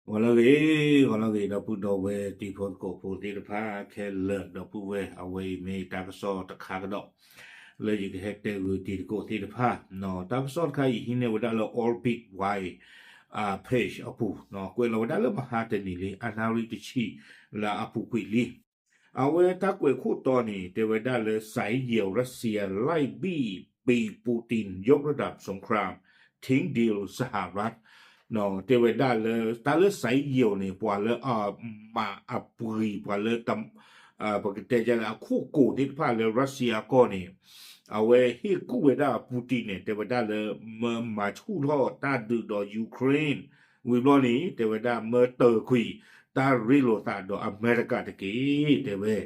ဂီၤလၢအဂ့ၤ, ဂီၤလၢအဂ့ၤ ဒီပုၢ်ဒီဝဲၢ်တံၤဖိသကိးဖိသ့ၣ်တဖၣ်ခဲလၢာ် ဒီပုၢ်ဝဲၢ် အဝဲအံၤမ့ၢ်တၢ်ကစီၣ်တခါကဒီး လၢယကဟဲတဲဂုာ်တံၤသကိးသ့ၣ်တဖၣ်, တၢ်ကစီၣ်တခါအံၤဟံးန့ၢ်ဝဲဒၣ်လၢ Orbit Wire page အပူၤ, ကွဲးလီၤဝဲဒၣ်လၢမဟါတနံၤလံ အနၣ်ရံၣ်တဆံလၢအပူၤကွံာ်လံ. အဝဲတၢ်ကွဲးခိၣ်တီန့ၣ် တဲဝဲဒၣ်လၢ สายเหี่ยวรัสเซียไล่บี้ปีปูตินยกระดับสงคราม ทิ้งดีลสหรัฐ တဲဝဲဒၣ်လၢ တၢ်လၢ สายเหี่ยว န့ၣ် ပှၤလၢအမၤအပှံၤ ပှၤလၢ ပကတဲလၢအခိၣ်ကိၤသ့ၣ်တဖၣ်လၢ Russia ကီၢ်န့ၣ် အဝဲဟ့ၣ်ကူၣ်ဝဲဒၣ် Putin န့ၣ် တဲဝဲဒၣ်လၢ မၢမၤဆူၣ်ထီၣ်တၢ်ဒုးဒီး Ukraine ဝံၤဘျီန့ၣ် တဲဝဲဒၣ်မၢတၢၤကွံာ် တၢ်ရ့လိာ်သးဒီးအမဲရကၤတက့ၢ် တဲဝဲ.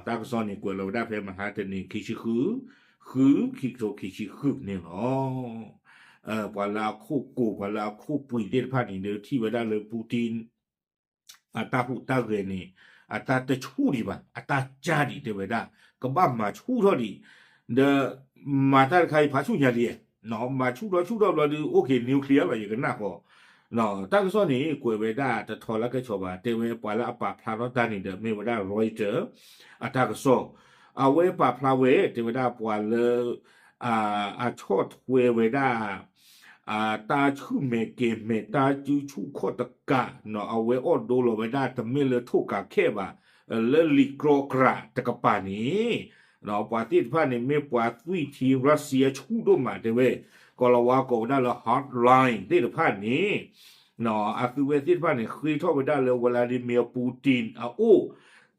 တၢ်ကစီၣ်န့ၣ် ကွဲးလီၤဝဲဒၣ်ဖဲမဟါတနံၤ ခံဆံဃု ဃု ခံကထိခံဆံဃုန့ၣ်လီၤ. ပှၤလၢအခိၣ်ကိၤ ပှၤလၢအခိၣ်ပှံၤသ့ၣ်တဖၣ်န့ၣ် ဒီးထံၣ်ဝဲဒၣ်လၢ Putin အတၢ်ဟူးတၢ်ဂဲၤန့ၣ် အတၢ်တဆူၣ်ဒံးဘၣ် အတၢ်ကၢ်ဒံးတဲဝဲဒၣ် ကဘၣ်မၤဆူၣ်ထီၣ်ဒံး ဒီး မၤတၢ်တခါအံၤဖးဆူၣ်ညါလံ, မၤဆူၣ်ထီၣ်ဆူၣ်ထီၣ်ဘျီဒီး အိၣ်က့ၤ nuclear လီၤ ယကနၣ်ဃီ. တၢ်ကစီၣ်န့ၣ် ကွဲးဝဲဒၣ်တထီလၢကဆီဘၣ် တဲဝဲပှၤလၢအပာ်ဖျါထီၣ်တၢ်န့ၣ်ဒီး မ့ၢ်ဝဲဒၣ် Reuters အတၢ်ကစီၣ်, အဝဲပာ်ဖျါဝဲ တဲဝဲဒၣ်ပှၤလၢ အဆီၣ်ထွဲဝဲဒၣ် တၢ်ဆူၣ်မဲာ်ကဲၤမဲာ်တၢ်စုဆူၣ်ခီၣ်တကး အဝဲအိၣ်ဒိလီၤဝဲဒၣ်တမ့ၢ်လၢထိၣ်ကးခဲဘၣ် လၢလံာ်ကြီကြးတကပၤန့ၣ် ပှၤသ့ၣ်တဖၣ်န့ၣ် မ့ၢ်ပှၤသွံၣ်ထံ Russia ဆူၣ်ဒိၣ်မး တဲဝဲ ကီၤလၤဝါကိးဝဲဒၣ်လၢ hardline သ့ၣ်တဖၣ်န့ၣ် အသုဝဲသ့ၣ်တဖၣ်န့ၣ် ဃ့ထီၣ်ဝဲဒၣ်လၢ Vladimir Putin အအိၣ်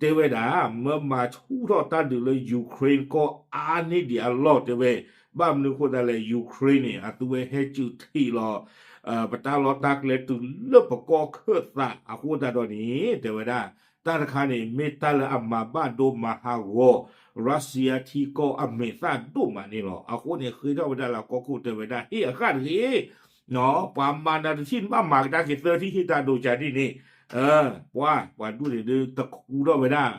တဲဝဲဒၣ် မၢမၤဆူၣ်ထီၣ်တၢ်ဒုးလၢ Ukraine ကီၢ်အါန့ၢ်ဒံးအလီၢ် တဲဝဲ, ဘၣ်မနုၤအဃိသတးလဲၣ် Ukraine န့ၣ် အသုဝဲဟဲစုးထံးလီၤ ပတၢ်လီၢ်တၢ်ကျဲတုၤလၢပကီၢ်ခၢၣ်သးအဃိသတးဒီးန့ၣ် တဲဝဲဒၣ် တၢ်တခါန့ၣ် မ့ၢ်တၢ်လၢအမၤဘၣ်ဒိမၤဟးဂီၤ Russia ထံကီၢ်အမဲာ်သၣ်ဒိၣ်မးန့ၣ်လီၤ. အဃိန့ၣ် ဃ့ထီၣ်ဝဲဒၣ်လၢအကီၢ်ခိၣ်တဲဝဲဒၣ် ဟ့ၣ်အဃၣ်တဂ့ၤ ပှၤမၤနၤတထံၣ် နဘၣ်မၤကဒါက့ၤသၢထံၣ် ဟ့ၣ်တၢ်ဒိၣ်ကၢ်ဒ်န့ၣ်, ပှၤ ပှၤဒူၣ်န့ၣ်ဒုးတခူထီၣ်ဝဲဒၣ်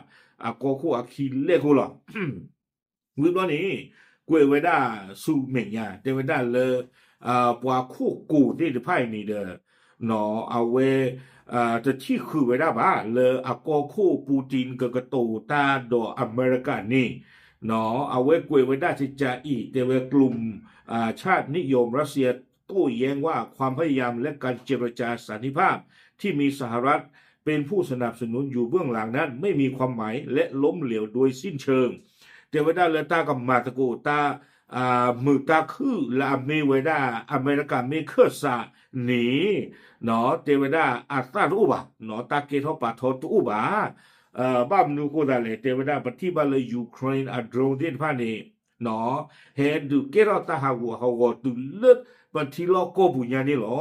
အကီၢ်ခိၣ်အခံလဲၢ်ခိၣ်လီၤ. ဝံၤဘျီန့ၣ် ကွဲးဝဲဒၣ်ဆူမဲာ်ညါ တဲဝဲဒၣ်လၢ ပှၤခိၣ်ကိၤသ့ၣ်တဖၣ်အံၤန့ၣ်ဒီး အဝဲ တထံၣ်ဃုာ်ဝဲဒၣ်ဘၣ် လၢအကီၢ်ခိၣ် Putin ကကတိၤတၢ်ဒီးအမဲရကၤန့ၣ် အဝဲကွဲးဝဲဒၣ်ကကးအံၤ တဲဝဲ กลุ่มชาตินิยมรัสเซียโต้แย้งว่าความพยายามและการเจรจาสันติภาพที่มีสหรัฐเป็นผู้สนับสนุนอยู่เบื้องหลังนั้นไม่มีความหมายและล้มเหลวโดยสิ้นเชิง တဲဝဲဒၣ်လၢတၢ်ကမၤသကိးတၢ် မုာ်တၢ်ခုၣ်လၢအမ့ၢ်ဝဲဒၣ် အမဲရကၤမ့ၢ်ခၢၣ်စးန့ၣ် တဲဝဲဒၣ်အသၣ်တအိၣ်ဘၣ်, တၢ်ကဲထီၣ်ပာ်ထီတအိၣ်ဘၣ်. ဘၣ်မနုၤအဃိသတးလဲၣ် တဲဝဲဒၣ် ပထံၣ်ဘၣ်လၢ Ukraine အ drone သ့ၣ်တဖၣ်န့ၣ် ဟဲဒုးကဲထီၣ်တၢ်ဟးဂူာ်ဟးဂီၤတုၤလၢပထံလီၢ်ကီၢ်ပူၤညါန့ၣ်လီၤ.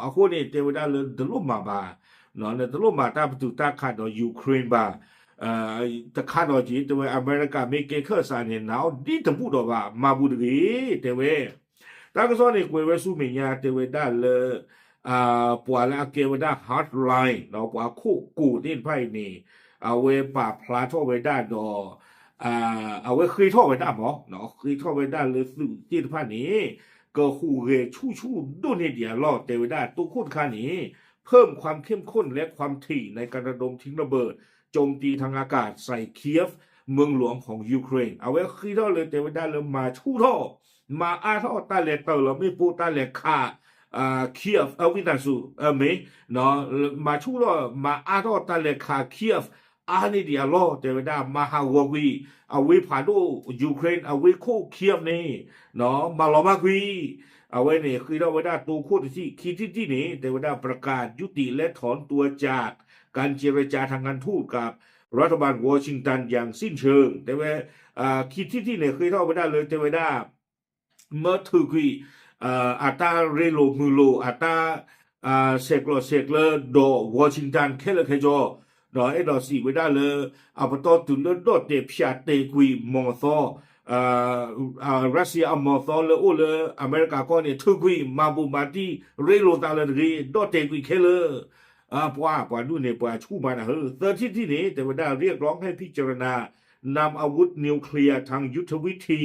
အဃိန့ၣ် တဲဝဲဒၣ်လၢတလိၣ်မၤဘၣ်, နတလိၣ်မၤတၢ်ပတုာ်တၢ်ခးဒီး Ukraine ဘၣ်. တခါဒီးက့ၤ တဲဝဲ အမဲရကၤမ့ၢ်ကဲခၢၣ်စးန့ၣ် နာ်အီၤဒ်တဘူၣ်ဒီးဘၣ် မၤဘူးတဂ့ၤ တဲဝဲ. တၢ်ကစီၣ်န့ၣ် ကွဲးဝဲဆူမဲာ်ညါ တဲဝဲဒၣ်လၢ ပှၤလၢအကဲဝဲဒၣ် hardline ဒီးပှၤခိၣ်ကိၤသ့ၣ်တဖၣ်အံၤန့ၣ် အဝဲပာ်ဖျါထီၣ်ဝဲဒၣ်ဒီး အဝဲဃ့ထီၣ်ဝဲဒၣ်မး, ဃ့ထီၣ်ဝဲဒၣ်လၢသုးသ့ၣ်တဖၣ်န့ၣ် ကဟူးဂဲၤဆူၣ်ဆူၣ်ဒိၣ်န့ၢ်ဒံးအလီၢ် တဲဝဲဒၣ်တိခိၣ်တခါန့ၣ် เพิ่มความเข้มข้นและความถี่ในการระดมทิ้งระเบิดโจมตีทางอากาศใส่ Kyiv เมืองหลวงของ Ukraine အဝဲဃ့ထီၣ်လၢတဲဝဲဒၣ်လၢမၤဆူၣ်ထီၣ် မၤအါထီၣ်တၢ်လဲၤတၢၤလီၤမ့ၣ်ပိၢ်တၢ်လဲၤခး Kyiv အဝံသးစူၤ မ့ၢ် မၤဆူၣ်ထီၣ် မၤအါထီၣ်တၢ်လဲၤခး Kyiv အါန့ၢ်ဒံးအလီၢ် တဲဝဲဒၣ် မၤဟးဂီၤကွံာ် အဝ့ၢ်ဖးဒိၣ် Ukraine အဝ့ၢ်ခိၣ် Kyiv န့ၣ် မၤလီၤဘၣ်ကွံာ် အဝဲန့ၣ် ဃ့ထီၣ်ဝဲဒၣ်တိခိၣ်တထံၣ် ခံထံၣ်တထံၣ်န့ၣ် တဲဝဲဒၣ် ประกาศยุติและถอนตัวจากการเจรจาทางการทูตกับรัฐบาลวอชิงตันอย่างสิ้นเชิง တဲဝဲ ခံထံၣ်တထံၣ်န့ၣ် ဃ့ထီၣ်ဝဲဒၣ်လၢ တဲဝဲဒၣ် မၢထုးကွံာ် အတၢ်ရ့လိာ်မုာ်လိာ် အတၢ် ဆဲးကျိးဆဲးကျၢဒီး Washington ခဲလၢာ်ခဲဆ့ ဒီးအဲၣ်ဒိးစံးဝဲဒၣ်လၢ အပတီၢ်တုၤလၢဒီၣ်တဲာ်ဖၠးတဲာ်ကွံာ်မီၢ်သီ Russia အမီၢ်သီလၢအိၣ်လၢအမဲရကၤကီၢ်န့ၣ် ထုးကွံာ် မၤဘူးမၤတံၢ် ရ့လိာ်သးလၢတဂ့ၤ ဒီၣ်တဲာ်ကွံာ်ခဲလၢာ် ပှၤ ပှၤဒူၣ်န့ၣ် ပှၤဆူၣ်မးနၤဧၢ သၢထံၣ်တထံၣ်န့ၣ် တဲဝဲဒၣ် เรียกร้องให้พิจารณานำอาวุธนิวเคลียร์ทางยุทธวิธี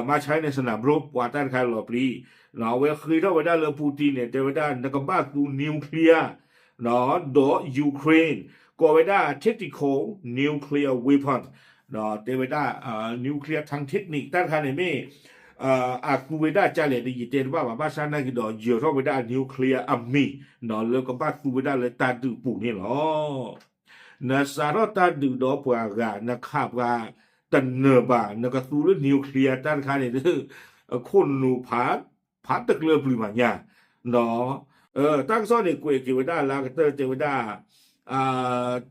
มาใช้ในสนามรบ ပှၤတၢ်တခါလီၤပျံၤ အဝဲဃ့ထီၣ်ဝဲဒၣ်လၢ Putin န့ၣ် တဲဝဲဒၣ် နကဘၣ်သူ nuclear ဒီး Ukraine ကိးဝဲဒၣ် tactical nuclear weapon ဒီးတဲဝဲဒၣ် nuclear ทางเทคนิค တၢ်တခါန့ၣ်မ့ၢ် အသူဝဲဒၣ်ကလဲၣ်ဒီး ယတဲတဘၣ်ဘၣ် ဘၣ်ဆၣ်နာ်က့ဒီး ယၢၤထီၣ်ဝဲဒၣ် nuclear အမံၤ လၢကဘၣ်သူဝဲဒၣ်လၢတၢ်ဒုးပူၤန့ၣ်လီၤ. နစးထီၣ်တၢ်ဒုးဒီးပှၤဂၤ နခးပှၤတနၢၤဘၣ် နကသူလၢ nuclear တၢ်တခါန့ၣ်ဒီး ခိၣ်နူာ်ဖး ဖးတကျၢၤပျုၤမးညါ တၢ်ကစီၣ်န့ၣ် ကွဲးက့ၤဝဲဒၣ်လၢအကတၢၢ်တဲဝဲဒၣ်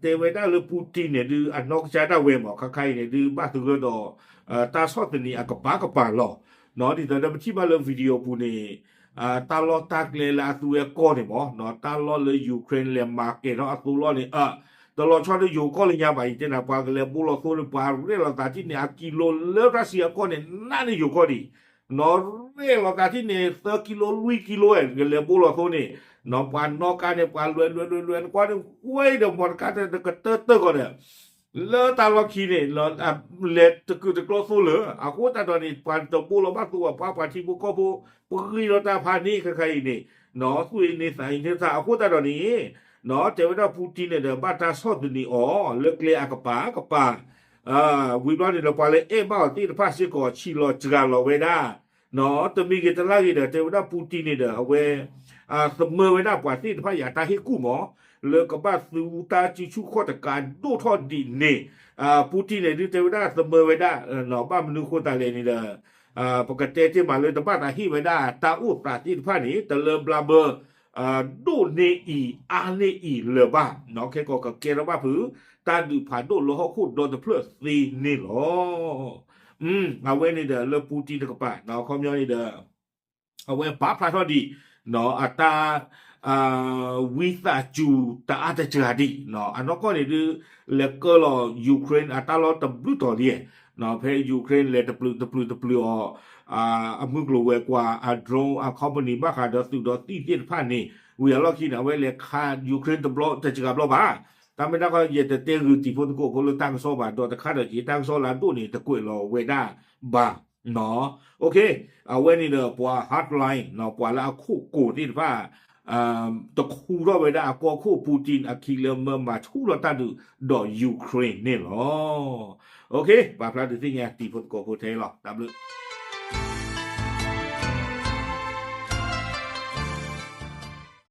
တဲဝဲဒၣ်လၢ Putin န့ၣ်ဒုး အနီၢ်ကစၢ်ဒၣ်ဝဲမး ခါခါအံၤန့ၣ်ဒုး ဘၣ်သဂၢၢ်ဒီး တၢ်ဆီၣ်သနံးအကပၤကပၤလီၤ. ဒ်သိးဒီးပထံၣ်ဘၣ်လၢ video ပူၤန့ၣ် တၢ်လီၢ်တၢ်ကျဲလၢအသူဝဲအကီၢ်န့ၣ်မး တၢ်လီၢ်လၢ Ukraine လဲၤမၤကဲၤထီၣ်အသိလီၢ်န့ၣ် တလီၤဆီဒီးယိၤကီၢ်လၢညါဘၣ် ယတဲနၤ ပှၤကလဲၤဘိလီၤသိန့ၣ် ပှၤရဲၣ်လီၤသးထံၣ်န့ၣ် အကံလိလၢ Russia အကီၢ်န့ၣ် နးန့ၢ်ယိၤကီၢ်ဒံး နီၢ်ရဲၣ်လီၤသးထံၣ်န့ၣ် သၢကံလိ လွံၢ်ကံလိ ကလဲၤဘိလီၤသိန့ၣ် နီၢ်ပှၤနီၢ်ကါန့ၣ် ပှၤလွဲလွဲလွဲလွဲ နကွၢ်န့ၣ် ဝဲဒီးမီၢ်တကါတကတၢၢ်တၢၢ်ကီးဒီး လၢတၢ်လီၢ်ခံန့ၣ် လဲၤတကုာ်တကျီသိလၢ အဃိသတးဒီးန့ၣ် ပှၤတဘိလီၤဘၣ်သိဘၣ် ပှၤပှၤထံဖိကီၢ်ဖိ ပဂံၢ်လီၤတၢ်ဖးန့ၣ် ခဲခါအံၤန့ၣ် သူၣ်အ့န့သးအ့န့သး အဃိသတးဒီးန့ၣ် တဲဝဲဒၣ် Putin န့ၣ်ဒီး ဘၣ်တၢ်ဆီၣ်သနံးအီၤ လၢကျဲအကပၤကပၤ ဝံၤဘျီန့ၣ်ဒီး ပှၤလၢအဲၣ်ဘၣ်အီၤသ့ၣ်တဖၣ်စ့ၢ်ကီး ဆံးလီၤစှၤလီၤဝဲဒၣ် တမံၤဂ့ၤတလါဂ့ၤဒီး တဲဝဲဒၣ် Putin န့ၣ်ဒီး အဝဲ သမၢဝဲဒၣ်ပှၤသ့ၣ်တဖၣ်ယၤတၢ်ဟ့ၣ်ကူၣ်မး လၢကဘၣ်သူတၢ်စုဆူၣ်ခီၣ်တကးဒိၣ်ထီၣ်ဒ်န့ၣ် Putin န့ၣ်ဒုး တဲဝဲဒၣ်သမၢဝဲဒၣ် ဘၣ်မနုၤဃိသတးလဲၣ်န့ၣ်ဒီး ပကတဲတ့ၢ်မးလၢတဘၣ်သးဟ့ၣ်ဝဲဒၣ်တၢ်အိၣ်သးသ့ၣ်တဖၣ်န့ၣ် တလၢဘျါဘၢ ဒိၣ်န့ၢ်အံၤ အါန့ၢ်အံၤလၢၤဘၣ် ခဲကီးကကဲထီၣ်ဘၣ်ဖုး တၢ်ဒုးဖးဒိၣ်လၢဟီၣ်ခိၣ်ဒီတဖျၢၣ်သ့န့ၣ်လီၤ. အဝဲန့ၣ်ဒီးလၢ Putin တကပၤ အခီပညီန့ၣ်ဒီး အဝဲပာ်ဖျါထီၣ်ဒံး အတၢ် ဝံသးစူၤတအါတစှၤဒံး အနီၢ်ကီၢ်န့ၣ်ဒုး လဲၤကၢလီၤ Ukraine အတၢ်လီၢ်တဘျုးတီၤလံ ဖဲ Ukraine လဲၤတပျုာ်တပျုာ်တပျုာ်အီၤ အမုၢ်ကျိၤဝဲၤကွာ် အ drone အ company ဘၣ်ဃးဒီးသုးဒီးသံၣ်သ့ၣ်တဖၣ်န့ၣ် ဝံၤအလီၢ်ခံန့ၣ် အဝဲလဲၤခး Ukraine တဘျီတစှၤဘျီဘၣ်. တၢ်မ့ၢ်တၢ်ကီ ယတတဲဂုာ်တံၤဖိသကိးဖိလၢတၢ်ကစီၣ်ဘၣ် ဒီးတခါဒီးက့ၤတၢ်ကစီၣ်လၢအဒိၣ်န့ၣ် တကွဲးလီၤဝဲဒၣ်ဘၣ် အဝဲန့ၣ်ဒီးပှၤ hardline ပှၤလၢအခိၣ်ကိၤသ့ၣ်တဖၣ် တခူထီၣ်ဝဲဒၣ်အကီၢ်ခိၣ် Putin အခံလၢမၢမၤဆူၣ်ထီၣ်တၢ်ဒုးဒီး Ukraine န့ၣ်လီၤ. ပာ်ဖျါဒုးသ့ၣ်ညါတံၤဖိသကိးဖိထဲလီၤ တၢ်ဘျုး